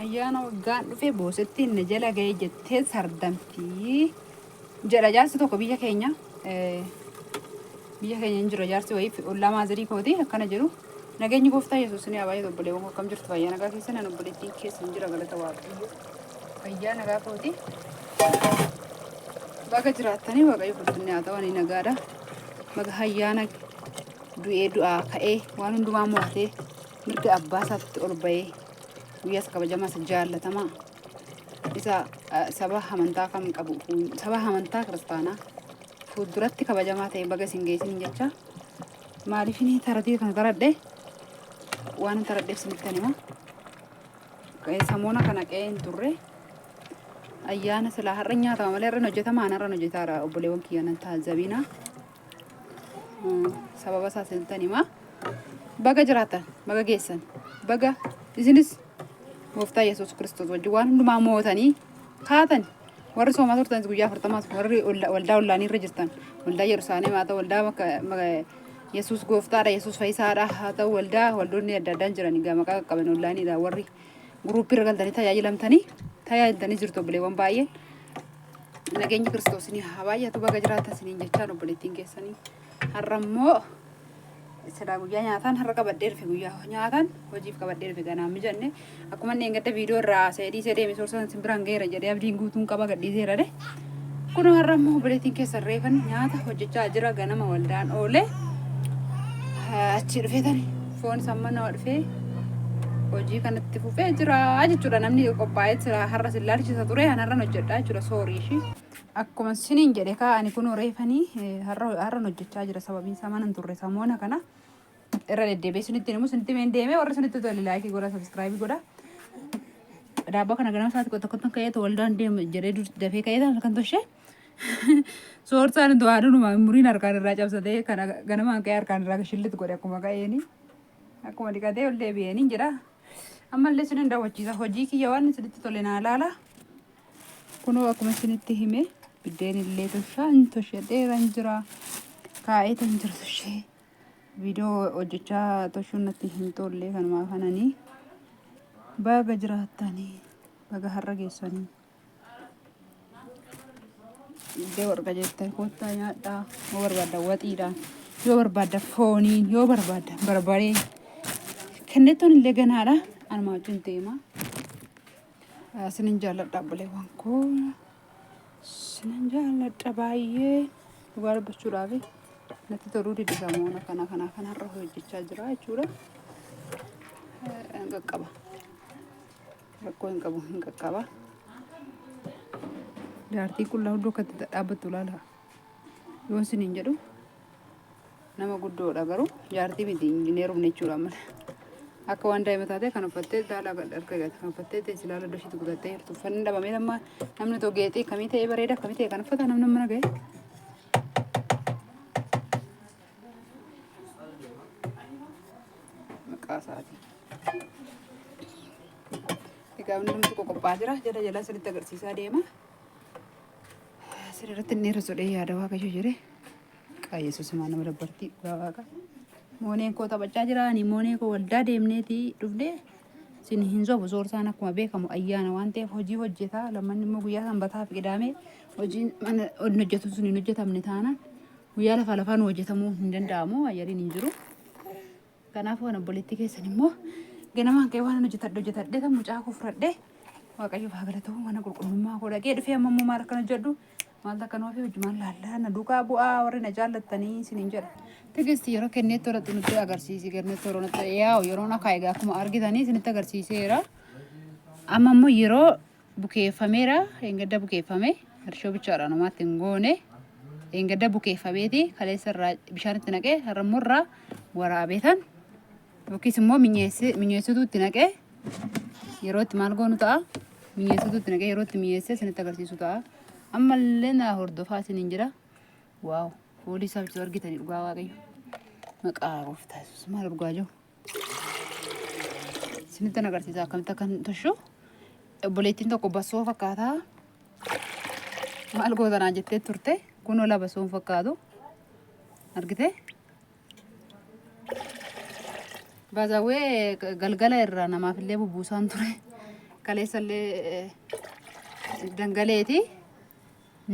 Ayyaana waggaan dhufe boosettiin na jala ga'e jettee sardamti jedha jaarsi tokko biyya keenya. Biyya keenya hin jira jaarsi wayii ollaa maazarii kooti akkana jedhu. Nageenyi gooftaa Yesuus ni haa baay'atu obboleewwan koo akkam jirtu fayyaa nagaa keessan an obboleettiin keessan jira galata waaqayyo. Fayyaa nagaa kooti. Baga jiraattanii waaqayyo fulfinni haa ta'u ani nagaadha. Baga ayyaana du'ee du'aa ka'ee waan hundumaa mo'atee mirga abbaa isaatti ol ba'ee guyyaa isa kabajamaa isa jaallatamaa isa saba amantaa kam qabu saba amantaa kiristaanaa fuulduratti kabajamaa ta'e baga isin geessin jecha maaliif inni taratii kana taradhe waan hin taradheef isinitti hima. Samoona kana qe'ee hin turre ayyaana silaa har'a nyaatama malee har'a hin hojjetama an har'a hin hojjetaara obboleewwan kiyya nan taazzabiina. Sababa isaa isinittan hima. Baga jiraattan, baga geessan, baga isinis gooftaa Yesuus Kiristoos wajjin waan hundumaa mootanii kaatan warri soomaa turtanis guyyaa afurtamaas warri waldaa ollaanii irra jirtan waldaa Yerusaalem haa ta'u waldaa Yesuus gooftaadha Yesuus fayyisaadha haa ta'u waldaa waldoonni adda addaan jiran egaa maqaa qaqqaban ollaaniidha warri guruuppii irra galtanii tajaajilamtanii tajaajiltanii jirtu obboleewwan baay'een. Nageenyi Kiristoos isinii haa baay'atu baga jiraattan isiniin jechaan obboleettiin keessanii. Har'a immoo silaa guyyaa nyaataan har'a qabadhee dhufe guyyaa nyaataan hojiif qabadhee dhufe ganaan mijanne akkuma inni eeggadda viidiyoo irraa haasa'ee dhiisee deeme soorsan isin biraan ga'eera jedhee abdiin guutuun qaba gadhiiseera de. Kun har'a immoo obboleettiin keessan reefan nyaata hojjechaa jira ganama waldaan oole achi dhufeetani foon samma nama dhufee hojii kanatti fufee jira jechuudha. Namni qophaa'ee jira har'a sin laalchisa ture an har'an hojjedha jechuudha soorii ishii. Akkuma siniin jedhe kaa ani kunoo reefanii har'an hojjechaa jira sababiin isaa mana hin turre samoona kana irra deddeebi'ee sinitti himu sinitti himeen deemee warri sinitti tole laayikii godha sabiskiraayibii godha. Daabboo kana ganama isaatti qotta qottan ka'eetu waldaan deemu jedhee dafee ka'ee kan toshee. Soorsaan du'aadhuma muriin harkaan irraa cabsatee kana ganamaan ka'ee harkaan irraa shillit godhe akkuma ka'eeni. Akkuma dhiqatee ol deebi'eeni jedha. Ammallee isin daawwachiisa hojii kiyya waan isinitti tole naa laala. Kunoo akkuma isinitti hime biddeen illee toshaa hin toshadheeran jira. Kaa'eetan jira toshee. Viidiyoo hojjechaa toshuun natti hin tolle kanumaa kananii. Baga jiraattanii baga har'a geessanii. Iddoo warqa jettan kottaa nyaadhaa. Yoo barbaaddan waxiidhaan, yoo barbaaddan fooniin, yoo barbaaddan barbaree. Kennettoon illee ganaadha. Anuma wajjin deema. Isinin jaalladha obboleewwan koo. Isinin jaalladha baay'ee. Dhugaa dubbachuudhaaf natti toluu dide samoona kana kana kanarra hojjechaa jira jechuudha. Qaqqaba. Rakkoo hin qabu hin qaqqaba. Jaartii qullaa hudduu akka itti dhaabbattu ilaala. Yoon isiniin jedhu nama guddoodha garuu jaartii miti hin heerumne jechuudha amma. Akka waan daa'ima taatee kan uffattee ilaala harka gata kan uffattee teessi ilaala iddoo ishiitti kutattee jirtu. Uffanni dhabamee amma namni too geexii akkamii ta'ee bareeda akkamii ta'e kan uffata namni mana ga'e. Maqaa isaatii. Egaa hundumtu qoqophaa'aa jira. Jala jala isinitti agarsiisaa deema. Asirratti inni irra sodhee yaada waaqayyo jedhe. Maqaa Yesuus maa nama dabbartii dhugaa waaqa. Mooneen koo taphachaa jira. Ani moonee koo waldaa deemneeti dhufne. Isin hin sobu soorsaan akkuma beekamu ayyaana waan ta'eef hojii hojjeta. Lammanni immoo guyyaa sanbataa fi qidaamee hojiin mana hin hojjetu sun hin hojjetamne taanaan guyyaa lafaa lafaan hojjetamuu hin danda'amu ayyariin hin jiru. Kanaafuu an obboleettii keessan immoo ganamaan ka'ee waan hojjetadhe hojjetadhe tan mucaa koo fudhadhe waaqayyoof haa galatamu mana qulqullummaa koo dhaqee dhufee amma immoo maal akkan hojjedhu maal akka nuuf hojjumaan laallaa na duukaa bu'aa warri na jaallattanii isiniin jedha. Tigisti yeroo kennee tola nutti agarsiisi kennee tola nutti yaa'u yeroon akka egaa akkuma argitanii isinitti agarsiiseera. Amma immoo yeroo bukeeffameera eengadda bukeeffame irshoo bichaadhaan homaatti hin goone eengadda bukeeffameeti kaleessa irraa bishaan itti naqee har'a immoo irraa waraabeetan yookiis immoo minyeessituu itti naqee yeroo itti maal goonu ta'a minyeessituu itti naqee yeroo itti minyeessee isinitti agarsiisu ta'a ammallee na hordofaa isiniin jira waaw foolii isaa bicha argitanii dhugaa waaqayyo maqaa gooftaa yesuus maal urgaa jiru. Isinittan agarsiisa akkamitti akkan toshu. Obboleettiin tokko basoo fakkaata. Maal goota naan jettee turte. Kunoo la basoon fakkaatu. Argite? Baazawwee galgala irraa namaaf illee bubbuusaan ture. Kaleessallee dangaleeti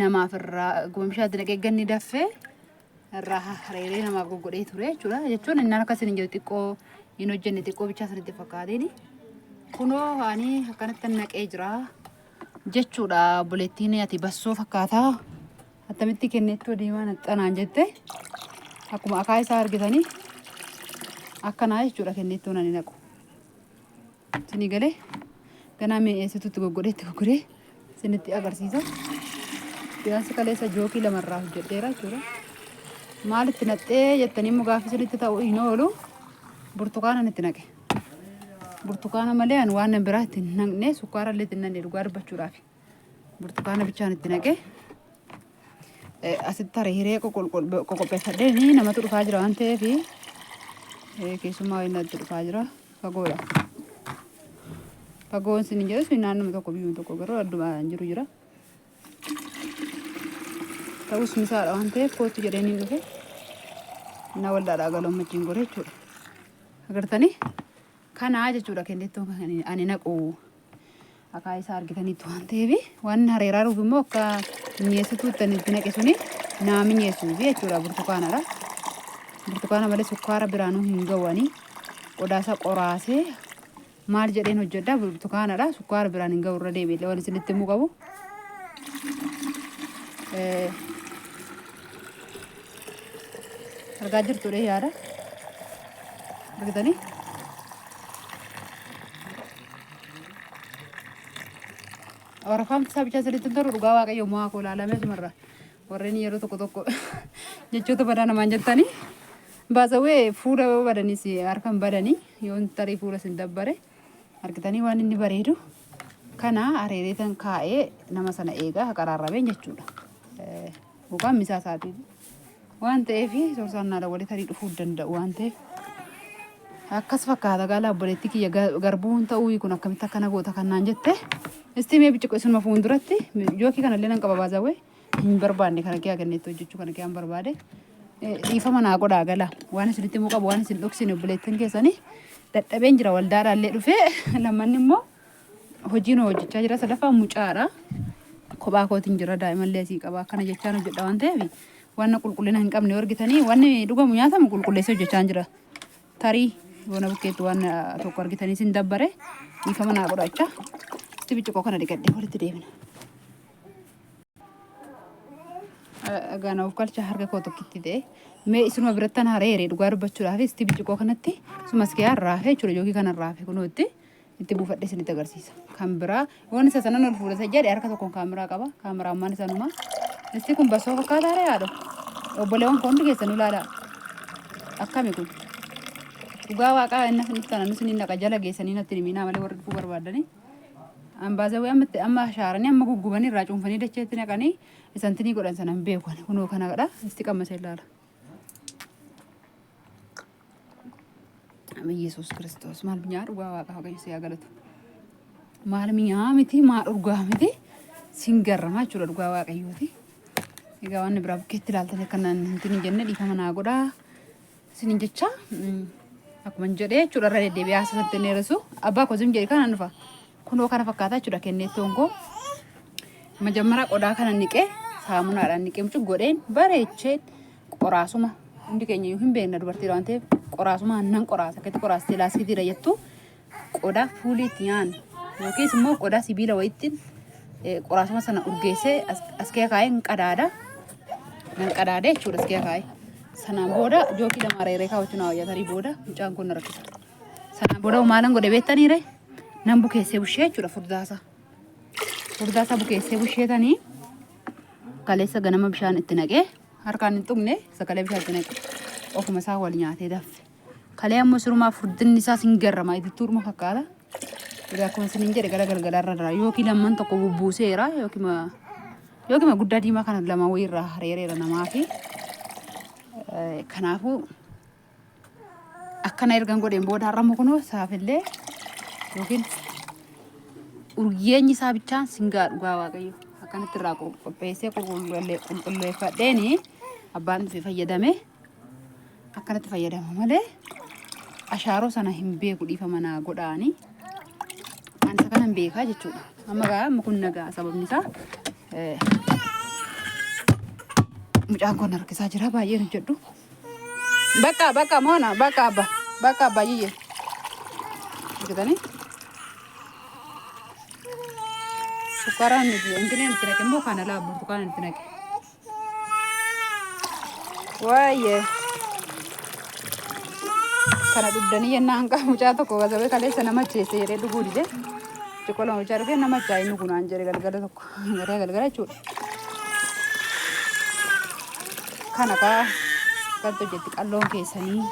namaaf irraa goomshaatti naqee ganni daffee irraa hareeree namaaf goggodhee ture jechuudha. Jechuun inni akka isin jedhu xiqqoo hin hojjenne xiqqoo bichaa isinitti fakkaateen. Kunoo ani akkanatti naqee jira jechuudha. Obboleettiin ati bassoo fakkaataa attamitti kennettoo diimaa naxxanaan jette akkuma akaa isaa argitanii akkanaa jechuudha kennettoon ani naqu. Isinii galee ganaa mi'eessitutti goggodhee itti goggodhee isinitti agarsiisa. Biyaansi kaleessa jookii lamarraa hojjedheera jechuudha. Maal itti naqxee jettanii immoo gaaffii isinitti ta'u hin oolu. Burtukaana itti naqe. Burtukaana malee ani waan biraa itti hin naqne sukkaara illee itti hin naqne dhugaa dubbachuudhaaf. Burtukaana bichaan itti naqe. Asitti haree hiree qoqopheeffadhee namatu dhufaa jira waan ta'eef keessummaa wayii natti dhufaa jira. Fagoodha. Fagoon isin hin jedhu naannuma tokko biyyuma tokko garuu adduma hin jiru jira. Ta'us misaadha waan ta'eef kootu jedheen hin dhufe. Na waldaadhaa galoon machiin godhe jechuudha. Agartanii? Kanaa jechuudha kennittuu kan ani naqu. Akaa isaa argitaniitu waan ta'eef waan hareeraa dhufu immoo akka mi'eessituu itti naqe suni naa mi'eessuufi jechuudha burtukaanadha. Burtukaana malee sukkaara biraanuu hin ga'uani. Qodaasaa qoraasee maal jedheen hojjedha burtukaanadha. Sukkaara biraan hin ga'u irra deebi'ee waan isinitti himuu qabu. Argaa jirtudha yaada. Argitanii? Warafaan isaa bichaa sirriitti hin tolu dhugaa waaqayyo mo'aa koo ilaalamee sumarra warreen yeroo tokko tokko jechoota badaa namaan jettanii baasawee fuula yoo badanis harka hin badanii yoo tarii fuula isin dabbare argitanii waan inni bareedu kana areereetan kaa'ee nama sana eegaa haqaraarrabeen jechuudha. Yookaan misaa isaatiin waan ta'eef sorsaan naa dawwalee tarii dhufuu danda'u waan ta'eef akkas fakkaata gaala obboleettii kiyya garbuun ta'uu kun akkamitti akkana goota kan naan jette istii mee biciqo isinuma fuulduratti jookii kanallee nan qaba baazawee hin barbaanne kana kee aganneetti hojjechuu kana kee an barbaade dhiifama naa godhaa gala waan isinitti himuu qabu waan isin dhoksine obboleettiin keessanii dadhabeen jira waldaadhaallee dhufee lammanni immoo Hojiin hojjechaa jira. Sadaffaa mucaadha. Kophaa kootiin jira daa'imallee asii qaba. Akkana jechaan hojjedha waan ta'eef waan qulqullina hin qabne yoo argitanii wanni dhugamu nyaatamu qulqulleessee hojjechaa jira. Tarii yoona bukkeetti waan tokko argitanii sin dabbare dhiifama naa godhachaa. Itti bicciqoo kana dhiqadhee walitti deebina. Egaa na of galcha harka koo tokkitti ta'e. Mee isinuma birattan hareere dhugaa dubbachuudhaaf itti bicciqoo kanatti sumas kee raafe jechuudha yookiin kana raafe kunootti. Itti buufadhe isinitti agarsiisa. Kan biraa waan isa sanan ol fuudhata jedhe harka tokkoon kaameraa qaba. Kaameraammaan isanumaa. Isti kun basoo fakkaataa ree haadho. Obboleewwan koo hundi keessanuu ilaalaa. Akkami kun? Dhugaa waaqaa inni isin dhuftan anus ni naqa jala geessanii natti himinaa malee warri dhufuu barbaadanii. Ambaasawii amma itti amma shaaranii amma guggubanii irraa cuunfanii dacheetti naqanii isantinii godhan sana hin beeku. Kunoo kanadha. Isti qammasee ilaala. Amiin Yesuus Kiristoos maal minyaa dhugaa waaqa waaqayyo si haa galatu. Maal minyaa miti maal dhugaa miti sin garramaa jechuudha dhugaa waaqayyooti. Egaa waan biraa bukkeetti ilaaltan akka naan hin jenne dhiifama naa godhaa sinin jecha akkuma hin jedhee jechuudha irra deddeebi'ee haasasatti hin dheeressu. Abbaa koo zim jedhe kana dhufa. Kunoo kana fakkaata jechuudha kenneettoon koo. Majammara qodaa kana niqee saamunaadhaan niqee mucuu godheen bareechee qoraasuma hundi keenya iyyuu hin beekna dubartii waan ta'eef qoraasuma nan qoraasa akkatti qoraastee laastikiidha jettu qodaa fuulii itti nyaannu yookiis immoo qodaa sibiila wayiitti qoraasuma sana urgeessee as kee kaa'ee hin qadaada nan qadaada jechuudha as kee kaa'ee sanaan booda jookii lama reeree kaawwachuu naa wayya tarii booda mucaan kun na rakkisa sanaan booda maalan godhe beektaniire nan bukeessee bushee jechuudha furdaasa furdaasa bukeessee busheetanii kaleessa ganama bishaan itti naqee harkaan hin tuqne sagalee bishaan itti naqe ofuma isaa wal nyaatee daffe. Kalee ammoo sirumaa furdinni isaas hin garrama itittuudhuma fakkaata. Egaa akkuma isiniin jedhe gara galgalaarra irraa yookiin lamman tokko bubbuuseera yookiin yookiin guddaa diimaa kana lama wayiirraa hareereera namaa fi kanaafuu akkana ergan godheen booda har'a immoo kunoo saafillee yookiin urgeenyi isaa bichaan singaa dhugaa waaqayyo akkanatti irraa qopheessee qulqulleeffadheeni abbaan dhufe fayyadame akkanatti fayyadama malee ashaaroo sana hin beeku dhiifama naa godhaani. Ani isa kanan beekaa jechuudha. Amma gaa amma kun nagaa sababni isaa mucaan kun harkisaa jira baay'een hojjedhu. Bakka bakka moona bakka abba bakka abba yiyye. Argitanii? Sukkaaraan nuti intini itti naqe immoo kana laa burtukaana itti naqe. Waayee. Kana dhugdanii yennaan kaa mucaa tokko gazabee kaleessa nama cheesse jedhee dhuguu dide. Xiqqoo mucaa dhugee nama chaa inni kunaan jedhe galgala tokko gara galgala jechuudha. Kana kaa kan hojjetti qalloon keessanii.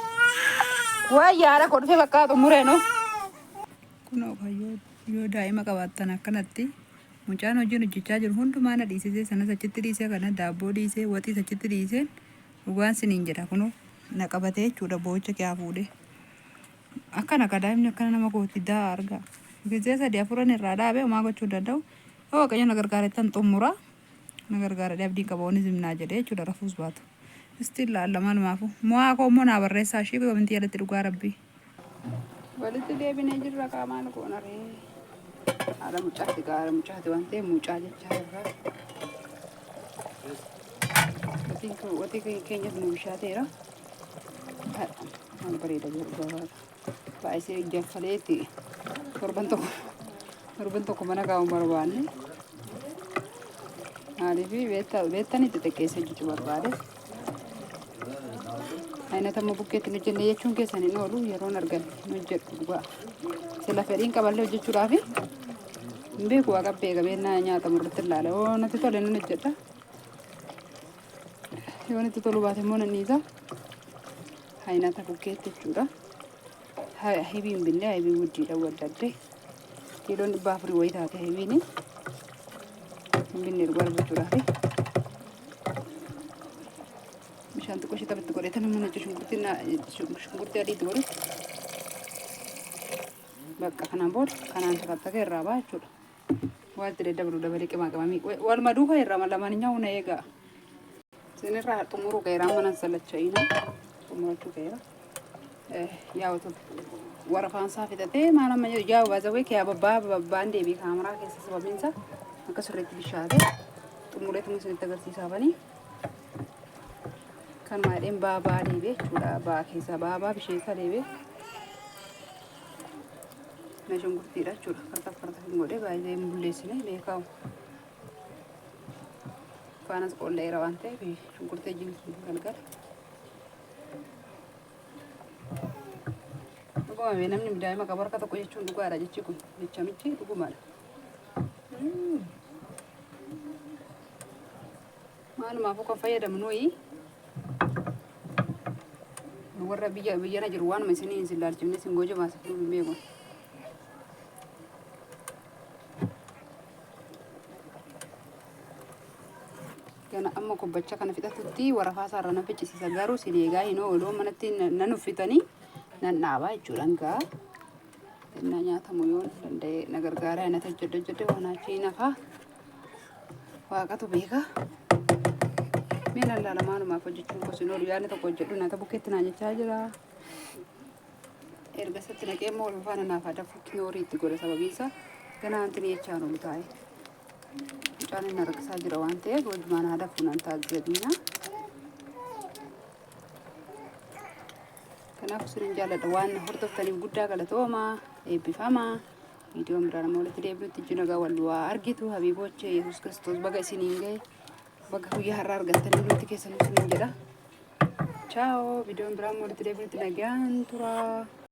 Waayee haadha koo dhufee bakka xumuree no. Kunoo yoo daa'ima qabaattan akkanatti Mucaan hojiin hojjechaa jiru hundumaa na dhiisisee sanas achitti dhiisee kana daabboo dhiisee waxiis achitti dhiiseen dhugaan siniin jedha kunoo na qabatee jechuudha boo'icha kee haa fuudhee. Akkana ka daa'imni akkana nama gooti daa argaa. Gizee sadii afuran irraa dhaabee homaa gochuu hin danda'u. Yoo Waaqayyo na gargaarettan xumura. Na gargaara jedhee abdiin qaba onis himnaa jedhee jechuudha rafuus baatu. Isti ilaalla maalumaafu. Mo'aa koo immoo naa barreessaa ishii komentii jalatti dhugaa rabbii. Walitti deebinee jirra kaa maal goona ree. Haadha mucaati gaa haadha mucaati waan ta'eef mucaa jechaa jirra. Waxiin waxii keenyas nu bishaateera. Maal bareeda jiru gabaadha. Baay'isee jaffaleetti torban tokko torban tokko mana kaa'uun barbaanne. Maaliif beektan itti xiqqeessee hojjechuu barbaade. Aynata amma bukkeetti hin hojjenne jechuun keessan hin oolu yeroon argan hin hojjedhu dhugaa. Sila fedhiin qaballee hojjechuudhaaf hin beeku waaqa beeka beennaa nyaatamu irratti ilaala. Yoo natti tole nan hojjedha. Yoo natti tolu baate immoo nan dhiisa. Aynata bukkeetti jechuudha. Hibiin binne hibiin guddiidha waddadde. Kiiloon 400 wayii taate hibiini. Hin binne dhugaa dubbachuudhaafi. Bishaan xiqqoo ishee taphatti godhee tan mana shunkurtii adii itti godhu. Bakka kanaan booda kanaan takattakee irraa ba'a jechuudha. Waan itti daddabalu dabalee qimaa qimamii. Waluma duukaa irraa lamaan nyaa'u na eegaa. Isinirraa xumuruu ga'eera amma nan salacha'ina. Xumurachuu ga'eera. Yaa otoo warafaan isaa fixatee maal amma jedhu yaa baazawee kee babbaa babbaan deebii kaameraa keessa sababiin isaa akka sirriitti bishaate xumureetuma isinitti agarsiisaafanii. Kanuma jedheen baa baa deebi'e jechuudha. Baa keessaa baa baa bisheessaa deebi'e. Na shunkurtiidha jechuudha. Kartaf kartaf hin godhee baay'ee hin bulleessine beekamu. Faanas qolleera waan ta'eef shunkurtii wajjin galgala. Dhuguma bee namni daa'ima qabu harka tokko jechuun dhugaadha jechi kun jechamichi dhugumadha. Maalumaafuu kan fayyadamu nuyi warra biyya biyyana jiru waanuma isinii isin laalchifne isin goojoo baasifnu hin beeku. Gana amma gobbacha kana fixatutti warafaa isaarra na ficcisiisa garuu isin eegaa hin oolu manatti nan uffitanii nan dhaabaa jechuudha hangaa innaa nyaatamu yoo danda'e na gargaara natti hojjedhe hojjedhe waan achii nafaa waaqatu beeka. Mee nan laala maalumaaf hojjechuun koo sin oolu yaadni tokko hojjedhu nyaata bukkeetti naa jechaa jira. Erga isatti naqee immoo wal faana naaf adafu kinoorii itti godha sababiin isaa ganaa wanti ni jechaan oolu taa'e. Mucaan inni harkisaa jira waan ta'eef wajumaan haa dafu nan taajjabina. Kanaaf isinin jaalladha waan na hordoftaniif guddaa galatooma eebbifama. Viidiyoon biraan amma walitti deebinutti ijji nagaa wal waa argitu habiiboochee Yesuus Kiristoos baga isiniin ga'e baga guyyaa har'aa argattanii hundumti keessanuu isiniin jedha. Chaao viidiyoon biraan walitti deebinutti nagaan tura.